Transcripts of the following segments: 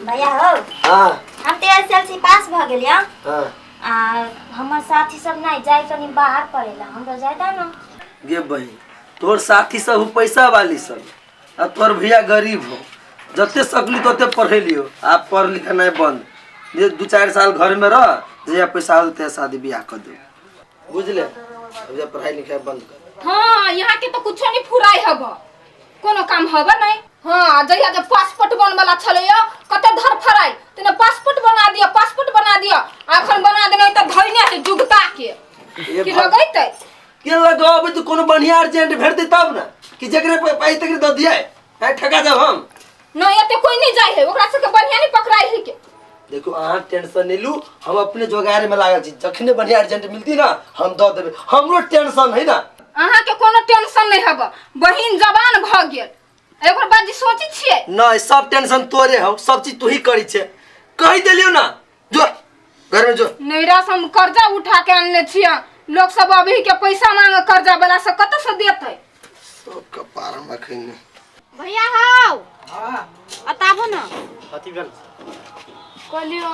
भैया हो। हाँ। हम तो एस एल सी पास भ गेलियै। हाँ। आ हमर साथी सब नहीं जाय कनी बाहर पड़ेला, हमरो जाय दा ना। गे बहिन, तोहर साथी सब पैसा वाली सब आ तोहर भैया गरीब हो। जते सकली तते पढ़ेलियो, आ पढ़ लिखनाइ बंद। जे 2-4 साल घर में रह, जहिया पैसा हो तहिया शादी बियाह कर दे, बुझले? अब जा पढ़ाई लिखाई बंद कर। हाँ, यहाँ के तो कुछो नहीं फुराई हब, कोनो काम हब नहीं। हाँ, जहिया जे पासपोर्ट बनवाला छलैया कते धर फराई तेने पासपोर्ट बना दिया, पासपोर्ट बना दिया। अखन बना देने त धइने है जुगता के ये कि भग- लगैतै के लगाबे तो कोनो बढ़िया अर्जेंट भेट दे तब ना, कि जकरे पे पाई तकरे दऽ दिया है, ठका जाब हम। नहीं, एते कोई नहीं जाय है, ओकरा सबके बढ़िया नहीं पकड़ाई है के। देखो अहाँ टेंशन नहीं लू, हम अपने जोगार में लागल छी। जखने बढ़िया अर्जेंट मिलती ना हम दऽ देबै, हमरो टेंशन है ना। अहाँ के कोनो टेंशन नहीं हब, बहिन जवान भ गेल, एकर बाद जे सोची छियै। नहीं, सब टेंशन तोरे हौ, सब चीज तू ही करी छे। कहि देलियौ ना, जो घर में जो। नैरा से हम कर्जा उठा के आनले छियै, लोग सब अभी के पैसा मांगे कर्जा वाला से कतऽ से देतै? सब कपार हम अखन। भैया हौ, बताबो न। कथी भेल? कहलियो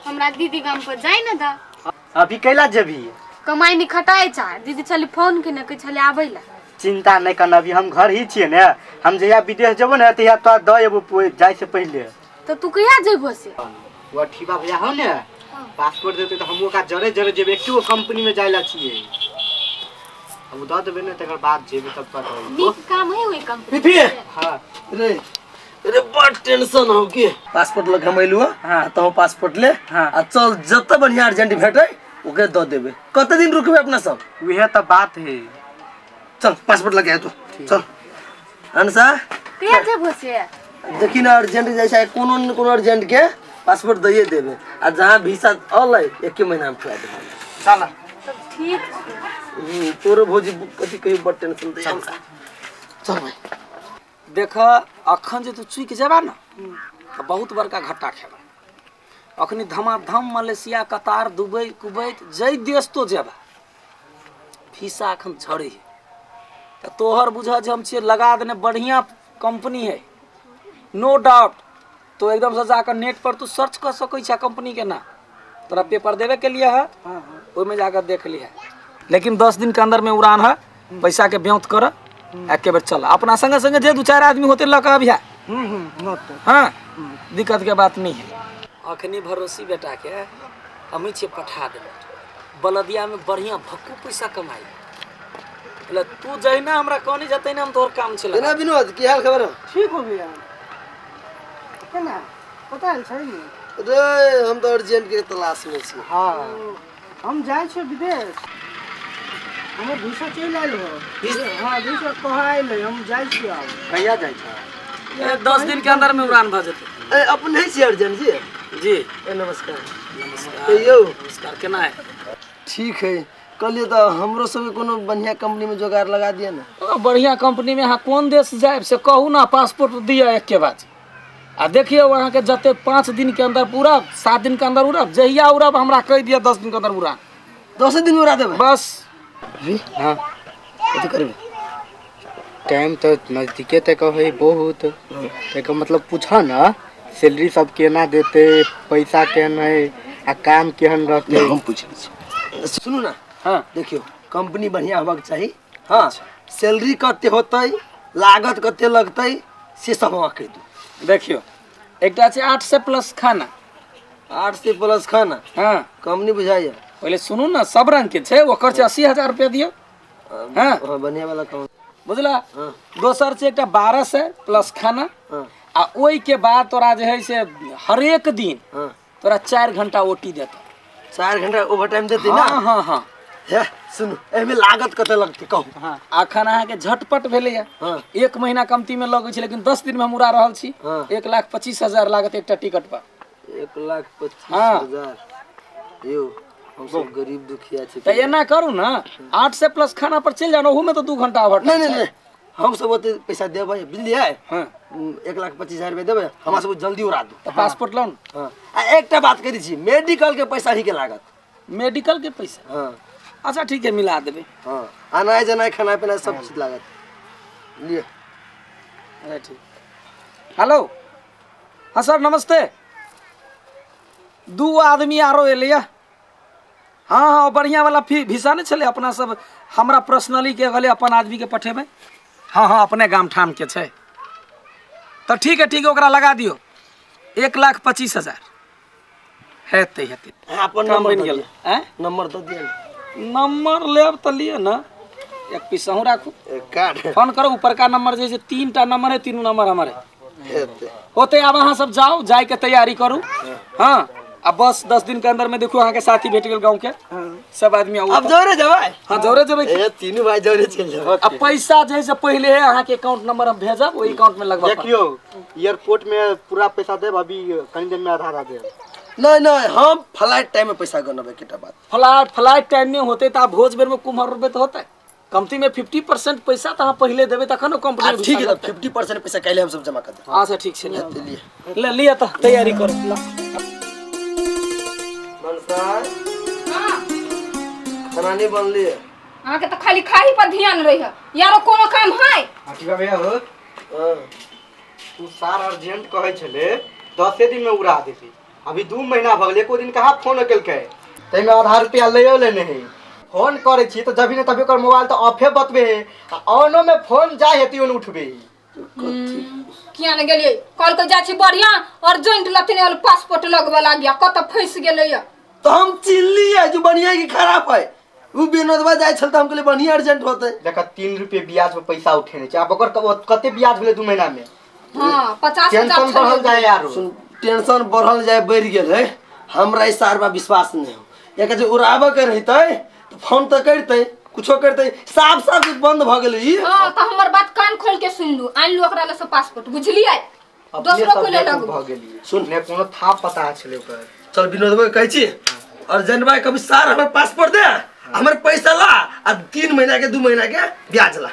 हमरा दीदी गाम पर जाय न दा। अभी कैला जेबही? कमाई नहीं खटाए चा दीदी छली फोन केने कहै छली आबै ला। चिंता नहीं करना, अभी हम घर ही छियै ने। हम जहिया विदेश जेबो ने तहिया तोरा दऽ एबो जाय से पहिले। तऽ तू कहिया जेबो से? वो ठीबा भैया हो ने, पासपोर्ट देते तऽ हम ओकरा जरे जरे जेबै, एक गो कंपनी में जाय ला छियै। अब दऽ देबै ने तकर बाद जेबै, तब तोरा दऽ एबो। नीक काम है ओइ कंपनी। पीपी। हाँ। रे रे, बड़ टेंशन हो के पासपोर्ट लग हम अइलु। हाँ। तो पासपोर्ट ले। हाँ। आ चल, जते बढ़िया अर्जेंट भेटे ओकरे दऽ देबै। कते दिन रुकबै अपना सब? उहे तऽ बात है। चल पासपोर्ट लगे तू चल। अनसा कहिया जेबो से? देखी ना, अर्जेंट जैसा कोनो न कोनो अर्जेंट के पासपोर्ट दैये देबे, आ जहाँ वीसा अलै एके महीना में फुरा देबै। चल। तब ठीक छै। तोरो भौजी कथी कहियो, बड़ टेंशन दै हमरा। चल भाई। देख, अखन जे तू चुकि जेबा ने तऽ बहुत बड़का घाटा खेबा। अखनी धमाधम मलेशिया, कतार, दुबई, कुवैत जै देश तो जेबा, फीसा अखन झड़े है। तऽ तोहर बुझ जे हम छियै लगा देने बढ़िया कंपनी है, नो डाउट। तो एकदम से जाकर नेट पर तू सर्च कर सकै छै कंपनी के ना, तोरा पेपर देवे के लिए है, ओहिमे जाकर देख लिहे। लेकिन 10 दिन के अंदर में उड़ान है, पैसा के ब्योंत कर, एके बेर चल। अपना संगे संगे जे 2-4 आदमी होते लऽ के अबिहा। हाँ, दिक्कत के बात नहीं है। अखनी भरोसी बेटा के हमी छियै पठा देबै बलदिया में, बढ़िया भक्कू पैसा कमाई। बोले तू जहिना हमरा कहनी जतै ना हम तोहर काम छलै। केना विनोद, की हाल खबर हो? ठीक हो भैया। केना पता छै ने? रे, हम तऽ अर्जेंट के तलाश में छी। हाँ। हम जाइ छियै विदेश, हमर वीसा चलि आयल हो। हाँ, वीसा कह आयल है, हम जाइ छियै आब। कहिया जाइ छै? 10 दिन के अंदर में उड़ान भऽ जेतै। ए, अपने छियै अर्जेंट जी? जी। ए नमस्कार। नमस्कार। कहियौ। नमस्कार, केना है? ठीक है। कहलियै तऽ हमरो सबके कोनो बढ़िया कंपनी में जोगाड़ लगा दिअ ने। ओ, बढ़िया कंपनी में अहाँ कोन देश जायब से कहू ना, पासपोर्ट दिअ एक के बाद। आ देखियौ अहाँके जते 5 दिन के अंदर उड़ब, 7 दिन के अंदर उड़ब, जहिया उड़ब हमरा कहि दिअ, 10 दिन के अंदर उड़ान। 10 दिन में उड़ा देबै? बस। हाँ। कथी करबै? टाइम तऽ नजदीके तक है बहुत, तक मतलब पूछऽ ना सैलरी सब केना देते, पैसा केहन है आ काम केहन रहते। हम पूछ लै छी, सुनू ना। हाँ। देखियौ, कंपनी बढ़िया होबाक चाही। हाँ, सैलरी कते होतै, लागत कते लगतै, से सब हमरा कहि दू। देखियौ, एकटा छै 800 प्लस खाना। 800 प्लस खाना? हाँ। कम नहीं बुझाइए। पहिले सुनू ना, सब रंग के छै, ओकर छै 80,000 रुपया दियौ। हाँ। हाँ, बढ़िया वाला कम। बुझला? हाँ। दोसर छै एकटा 1200 प्लस खाना। हाँ। आ ओहि के बाद तोरा जे है से हरेक दिन हाँ। तोरा 4 घंटा ओटी देतौ। 4 घंटा ओवर टाइम देतै ना? हाँ हाँ हाँ। हे सुनू, एहिमे लागत कते लगतै कहू। हाँ, अखन अहाँके झटपट भेलैया। हाँ। 1 महीना कमती में लगै छै, लेकिन 10 दिन में हम उड़ा रहल छी। हाँ। 1,25,000 लागत एकटा टिकट पर। 1,25,000? हाँ। यौ, हम सब गरीब दुखिया छी। तऽ एना करू ना, 800 प्लस खाना पर चलि जाउ, ओहूमे तऽ 2 घंटा ओवर नहीं नहीं नहीं, हम सब ओते पैसा देबै, बुझलियै? हाँ। 1,25,000 रुपया देबै, हमरा सब जल्दी उड़ा दू। तऽ पासपोर्ट लाउ ने। हाँ, आ एकटा बात करै छी, मेडिकल के पैसा ही के लागत। मेडिकल के पैसा? हाँ। अच्छा ठीक है, मिला देबै। हाँ, आनाय जनाय खाना पीना सब चीज लागत। लिअ। अरे ठीक। हेलो, हाँ सर नमस्ते। 2 आदमी आरो एलै। हाँ हाँ बढ़िया वाला भिसा नहीं छलै अपना सब, हमरा पर्सनली के कहले अपन आदमी के पठेबै। हाँ हाँ अपने गाम ठाम के छै। तो ठीक है ठीक है, ओकरा लगा दियो 1,25,000 हेतै हेतै। अपन काम नंबर बनि गेल। आँय नंबर दऽ दिअ। नंबर लेब तऽ लिअ ने, एक पीस अहूँ राखू। कार्ड फोन करो, ऊपरका नंबर जे 3 टा नंबर है, 3 नंबर हमर है। हेतै होते। आब अहाँ सब जाओ, जाय के तैयारी करू। हाँ अब बस 10 दिन के अंदर में देखो अहाँ के साथी भेट गेल गाँव के सब आदमी। आउ अब जौरे जेबै। हाँ जौरे जेबै। ए तीनू भाई जौरे चलि जेबै। अब पैसा जैसे पहले है अहाँ के अकाउंट नंबर हम भेजब, ओहि अकाउंट में लगवा। देखियो एयरपोर्ट में पूरा पैसा देब, अभी कनी दिन में आधा आधा देब। नहीं नहीं हम फ्लाइट टाइम में पैसा गनबै। केटा बात, फ्लाइट टाइम में होते तो भोज बेर में कुम्हर रुपये तो होते। कमती में 50% पैसा तो अहाँ पहले देबै तखन कंपनी। ठीक है, 50% पैसा काल्हि हम सब जमा कर देब। अच्छा ठीक छै, ले लिअ तऽ तैयारी करू। खाना नहीं बनली अहाँ के तो खाली खाही पर ध्यान रही है, यारो कोनो काम है। अथी भैया हो, तू सार अर्जेंट कहै छले 10 दिन में उड़ा देती, अभी 2 महीना भ गेल, एको दिन कहाँ फोन केलकै। ताहिमे आधा रुपया लैयो लेने है। फोन करै छी तऽ जभी ने तभी ओकर मोबाइल तऽ ऑफे बतबे है, आ ऑनो में फोन जाय हेती ओन उठबे। किया ने गेलियै कल के जाइ छी बढ़िया अर्जेंट लथिन वाला पासपोर्ट लगबऽ लागिया, कतऽ फंसि गेलैया। तो हम चिल्ली है जो बढ़िया की खराब है। वो विनोदवा जाय छल त हम कहलियै बढ़िया अर्जेंट होते। देखा 3 रुपये ब्याज पर पैसा उठेने छै, आब ओकर कते ब्याज भेलै 2 महीना में? हां 50,000। टेंशन बढ़ल जाय यार, टेंशन बढ़ल जाय, बढ़ि गेल है। हमरा ई सार पर विश्वास नहीं हो। एक जे उड़ाबऽ के रहितै तो फोन त करतै, कुछो करतै। साफ साफ बंद भ गेलै ई। हां त हमर बात कान खोल के सुन लू, आनि लू ओकरा लए से पासपोर्ट, बुझलियै? दोसरो को ले लगू भ गेलियै। सुन ने कोनो था पता छलै ओकर। चल विनोदवा के कहै छी अर्जेंट भाई कभी सार हमर पासपोर्ट दे, हमर पैसा ला आ 3 महीना के 2 महीना के ब्याज ला,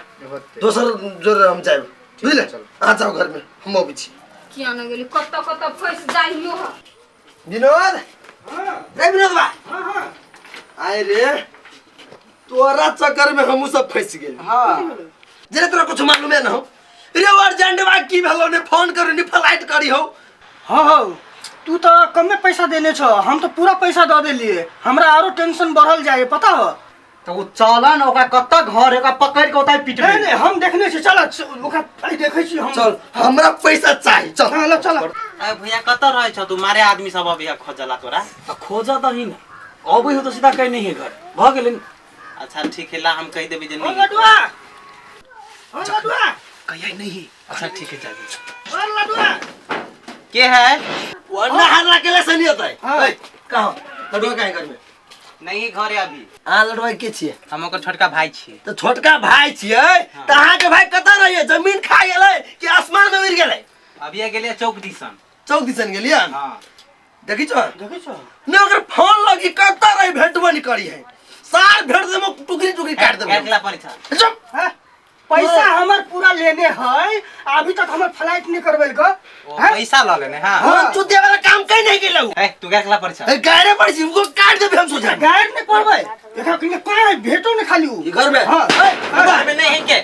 दोसर जोर हम जाएब। बुझले? आ जाओ घर में, हम अबै छी। किया न गेली कतऽ कतऽ फंसि जाइयो। विनोद, रे विनोद भाई। हां आए रे, तोरा चक्कर में हमहू सब फंसि गेल। हां जेना तोरा कुछ मालूमे न हो रे। अर्जेंट भाई की भेलो ने फोन करू ने फ्लाइट करी हो। हाँ हाँ तू तो कमे पैसा देने छ, हम तो पूरा पैसा दऽ देलियै। हमरा आरो टेंशन बढ़ल जाए पता हो। तो उ चलन ओकरा कतऽ घर है, ओकरा पकड़ के ओतय पिटबै। नहीं नहीं हम देखने छी, चल ओकरा आइ देखै छी हम। चल हमरा पैसा चाही, चल। चल चल। अरे भैया कतऽ रहै छ तू? मारे आदमी सब अभी खोजला तोरा। त खोजा दही ने, अबै हो तो सीधा कहीं नहीं है घर भ गेलै। अच्छा ठीक है, ला हम कहि देबै जे ओ नहीं। लडुआ, ओ लडुआ कहिया नहीं। अच्छा ठीक है, जा। ओ लडुआ के है? वरना हल्ला केला से नहीं होता है। ए कहाँ लडुआ कहाँ घर में? नहीं घर है अभी। अहाँ लडुआ के छियै? हम ओकर छोटका भाई छियै। तो छोटका भाई छियै त अहाँ के भाई कतऽ रहियै? जमीन खा गेलै कि आसमान में उड़ि गेलै? अभी गेलियै चौक दिसन। चौक दिसन गेलियै? हां देखी छो? देखै छो ने ओकर फोन लगी कतऽ रही भेटबो नहीं करी है। सार भेट देबो टुकड़ी टुकड़ी काट देबो। काटला पड़ै छ। चुप। पैसा हमर पूरा लेने है, अभी तक हमर फ्लाइट नहीं करबेल क। पैसा ल लेने। हां हम चुतिया वाला काम कहीं नहीं केलौ। ए तू गायला पड़ै छ? ए गायरे पड़ै छी, उनको काट देबे हम सोचा। गायर नहीं पड़बै, देखा कहीं कहाँ भेटो नहीं खाली उ ई घर में। हां घर में नहीं है के?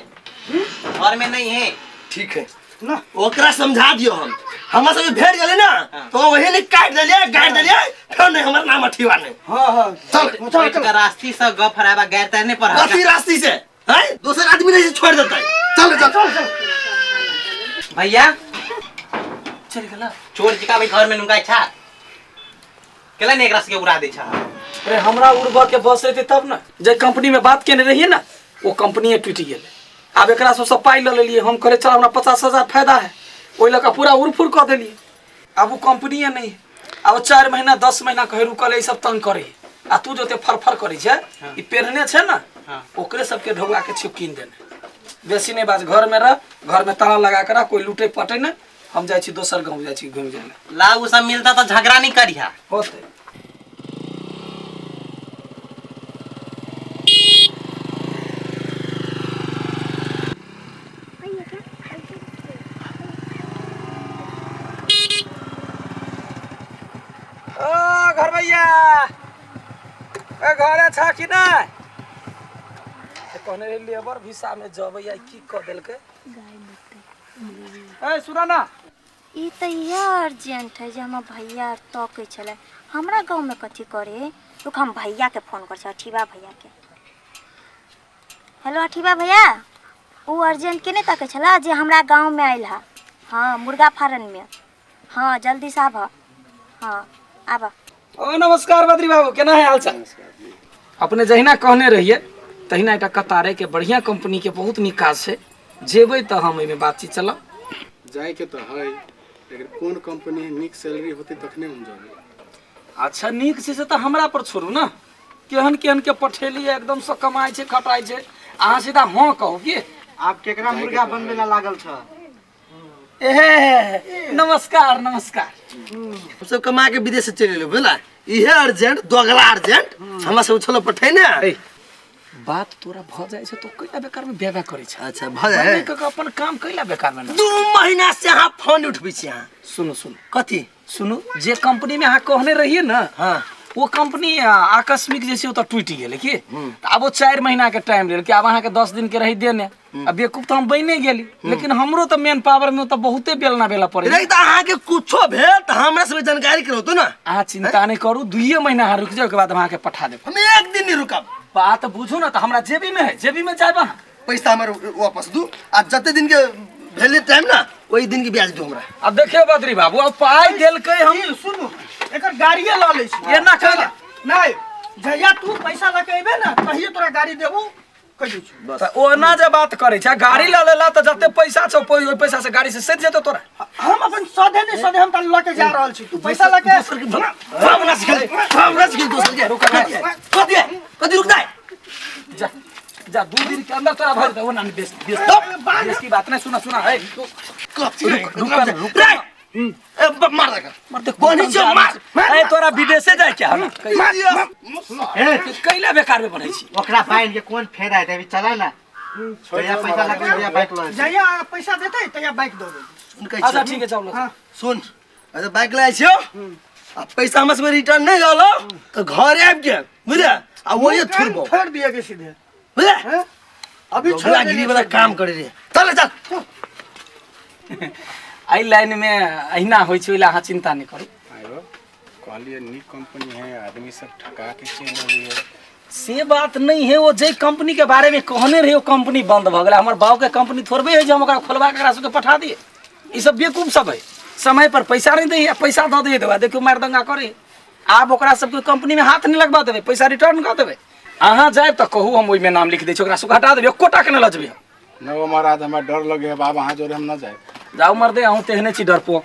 घर में नहीं है। ठीक है ना, ओकरा समझा दियो। हम हमरा सब भेट गेलै ना तो वही ने काट देलियै, गाड़ देलियै, फेर नहीं हमर नाम अठीवा नहीं। हां हां चल चल चल। रास्ती से गप हराबा गायर त नहीं पढ़ा। कथी रास्ती से हैं? दोसर आदमी नहीं से छोड़ देतै। चल चल चल चल भैया चल गेला चोर जिका भाई घर में नुकाय छा केला ने एकरा से उड़ा दे छा। अरे हमरा उड़बा के बस रहते तब ना। जे कंपनी में बात केने रहिए ना वो कंपनी टूटि गेलै। आब एकरा सबसँ पाइ लऽ लेलियै हम, कहलियै चल हमरा 50,000 फायदा है, ओहि लऽ कऽ पूरा उड़फुड़ कऽ देलियै। आब ओ कंपनीए नहीं है। आब 4 महीना 10 महीना कहे रुकल, ई सब तंग करे। आ तू जो फरफर करै छै, ई पेरने छै ना, ओकरे सबके ढौआ के छिप कीन देने। बेसी नहीं बाज, घर में रह, घर में ताला लगा कर कोई लूटे पटे ने। हम जाइ छी दोसर गाँव जाइ छी घूम जाए ला। उ सब मिलता तो झगड़ा नहीं करिहा होते। ओ घर भैया, ए घरे छा कि नहीं? कहने रहे लेबर भिसा में जबै, आई की कऽ देलकै। ए सुना ना। ई तऽ इएह अर्जेंट है जे हमर भैया आर तकै छलै हमरा गाँवमे कथी करे। रुक हम भैयाके फोन करै छी, अठीबा भैयाके। हेलो अठीबा भैया, ओ अर्जेंट के नहि तकै छलै जे हमरा गाँवमे आयल है? हाँ मुर्गा फार्ममे। हाँ जल्दी से आबह। हाँ आबह। ओ नमस्कार बद्री बाबू, केना है हालचाल? अपने जहिना कहने रहिए तहिना एकटा कतारे के बढ़िया कंपनी के बहुत नीक काज छै, जेबै तऽ हम एहिमे बातचीत चलब। जाइके तऽ है, लेकिन कोन कंपनी नीक सैलरी होतै तखने हम जेबै। अच्छा नीक छै से तऽ हमरा पर छोड़ू ने, केहन केहन के पठेली एकदम से कमाइ छै खटाइ छै, अहाँ सीधा हँ कहू की। आब केकरा मुर्गा बनबै ला लागल छ? ए नमस्कार नमस्कार। हम सब कमा के विदेश से चलि एलहुँ बुझला, इहे अर्जेंट दोगला अर्जेंट हमरा सब छलो पठै ने। ए, बात तोरा भ जाइ छै तो कैला बेकार में बेबे करै छै। अच्छा भ जाइ बन्द कऽ के अपन काम कैला बेकार में। 2 महीना से अहाँ फोन उठबै छी अहाँ। सुनू सुनू। कथी? सुनू, जे कंपनी में अहाँ कहने रहिए ना, हाँ, वो कंपनी आकस्मिक जे छै ओतऽ टूटि गेलै की, तऽ आब ओ 4 महीना के टाइम लेल कि आब अहाँके 10 दिन के रही देने। आ बेवकूफ तऽ हम बने गेली, लेकिन हमरो तऽ मेन पावर में ओतऽ बहुते बेलना बेला पड़े। नहीं तऽ अहाँके कुछो भेल तऽ हमरा सबके जानकारी करौतू ना। अहाँ चिंता नहीं करू, 2 महीना अहाँ रुकि जाउ, ओहिके बाद हम अहाँके पठा देब। हम एक दिन नहीं रुकब। बात बुझू ना, तऽ हमरा जेबी में है, जेबी में जायब अहाँ। पैसा हमर वापस दू, आ जते दिन के भेल टाइम ना ओहि दिन के ब्याज दू हमरा। अब देखियो बद्री बाबू, अब पाई देलकै हम। सुनू, एकर गाड़िए लऽ लै छी। एना कैला? नहीं, जहिया तू पैसा लऽ के अयबे ना तहिए तोरा गाड़ी देबू, कहि दै छी। तऽ ओना जे बात करै छै, गाड़ी लऽ लेला तऽ जते पैसा छौ ओहि पैसा से गाड़ी से सधि जेतौ तोरा। हम अपन सधे नहीं सधे, हम तऽ लऽ के जा रहल छी, तू पैसा लऽ के। दोसर के भावना सिखल, भावना सिखल दोसर के। रुक, कथी है? कथी रुक जाए? जा जा, 2 दिन के अंदर तोरा भर दे। ओना नहीं बेस बेस बेस की बात नहीं। सुना सुना है, कथी? रुक रुक रुक। रे ए मार दे, मार दे, कोनी छौ, मार ए तोरा विदेशे जाय के हन। ए कैला बेकार में बनै छी? ओकरा बाइन के कोन फायदा हेतै? अभी चला ना, जहिया पैसा लगतै तहिया बाइक लऽ। जहिया पैसा देतै तहिया बाइक देबै। अच्छा ठीक है, चल सुन, अच्छा बाइक लए छियौ आ पैसा हमरा सबके रिटर्न नहि रहलो तऽ घर आबि गेल बुझलियै, आ वही थुरबो फेर दिए के सीधे बुझलियै। अभी छोड़ा गिरी वाला काम करे रे, चल चल। एहि लाइन में अहिना होइ छै, ओहि लए अहाँ चिंता नहि करू। आयो कहलिए नीक कंपनी है, आदमी सब ठका के चलि अबैए। से बात नहीं है, वो जे कंपनी के बारे में कहने रहे वो कंपनी बंद भ गेलै। हमर बाबू के कंपनी थोड़बे है जे हम ओकरा खोलवा के एकरा सबके पठा दिए। ई सब बेवकूफ सब है, समय पर पैसा नहीं दैए, पैसा दऽ दैए तऽ देखियौ मारि दंगा करे। आब ओकरा सबके कंपनी में हाथ नहीं लगबा देबै, पैसा रिटर्न कऽ देबै। अहाँ जायब तऽ कहू, हम ओहिमे नाम लिख दै छी, ओकरा सबके हटा देबै, एकोटा के नहि लऽ जेबै हम। न ओ महाराज, हमरा डर लगे है बाब, अहाँ जोरे हम न जाए। जाउ मर्दे, अहूँ तेहने छी डरपोक।